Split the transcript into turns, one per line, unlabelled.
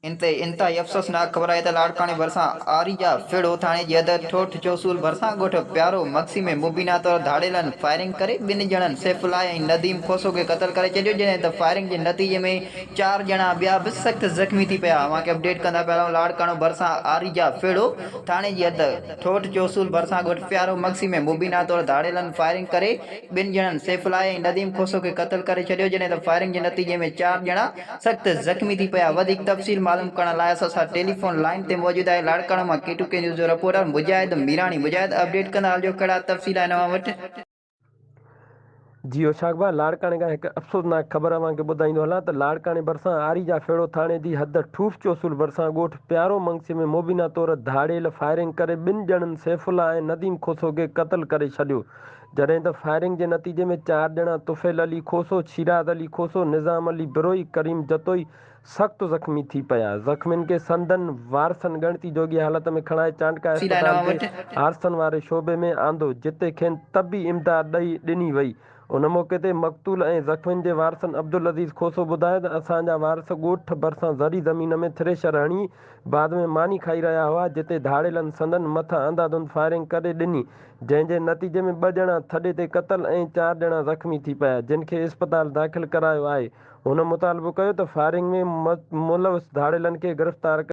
انتهائي افسوسناڪ خبر آهي ته لاڙڪاڻي ڀرسان آريجا ڦڙو ٿاڻي جي حد ٺوٺ چوسول ڀرسان ڳوٺ پيارو مگسي ۾ مبينا طور ڌاڙيلن فائرنگ ڪري ٻن ڄڻن سيف الله ۽ نديم کوسو کي قتل ڪري ڇڏيو جڏهن ته فائرنگ جي نتيجي ۾ چار ڄڻا ٻيا به سخت زخمي ٿي پيا اوهان کي اپڊيٽ ڪندا پيا هلون لاڙڪاڻو ڀرسان آريجا ڦڙو ٿاڻي جي حد ٺوٺ چوسول ڀرسان ڳوٺ پيارو مگسي ۾ مبينا طور ڌاڙيلن فائرنگ ڪري ٻن ڄڻن سيف الله ۽ نديم کوسو کي قتل ڪري ڇڏيو جڏهن ته فائرنگ جي نتيجي ۾ چار ڄڻا سخت زخمي ٿي پيا وڌيڪ تفصيل معلوم ڪرڻ لاء اسان سان ٽيليفون لائين تي موجود آهي لاڙڪاڻو مان ڪي ٽو ڪي نيوز جو رپورٽر مجاهد ميراڻي مجاهد اپڊيٽ ڪندا هلجو ڪهڙا تفصيل آهن اوهان وٽ.
جي اوشاق ڀاء لاڙڪاڻي کان هڪ افسوسناڪ خبر اوهان کي ٻڌائيندو هلان ته لاڙڪاڻي ڀرسان آريجا ڦيڙو ٿاڻي جي حد ٺوف چوسول ڀرسان ڳوٺ پيارو منگسي ۾ مبينا طور ڌاڙيل فائرنگ ڪري ٻن ڄڻن سيف الله ۽ نديم کوسو کي قتل ڪري ڇڏيو جڏهن ته فائرنگ جي نتيجي ۾ چار ڄڻا طفيل علي کوسو، شيراز علي کوسو، نظام علي بروهي، ڪريم جتوئي سخت زخمي ٿي پيا. زخمين کي سندن وارثن ڳڻتي جوڳي حالت ۾ کڻائي چانڊڪا اسپتال جي حادثن واري شعبي ۾ آندو، جتي کين طبي امداد ڏئي ڏني وئي. ان موقعي تي مقتول ۽ زخمين جي وارثن عبدالعزيز کوسو ٻڌايو ته اسان جا وارث ڳوٺ ڀرسان زرعي زمين ۾ ٿريشر هڻي بعد ۾ ماني کائي رهيا هئا، جتي ڌاڙيلن سندن مٿان انڌاڌنڌ فائرنگ ڪري ڏني، جنهن جي نتيجي ۾ ٻه ڄڻا ٿڏي تي قتل ۽ چار ڄڻا زخمي ٿي پيا، جن کي اسپتال داخل ڪرايو آهي. هن مطالبو ڪيو ته فائرنگ ۾ ملوث ڌاڙيلن کي گرفتار.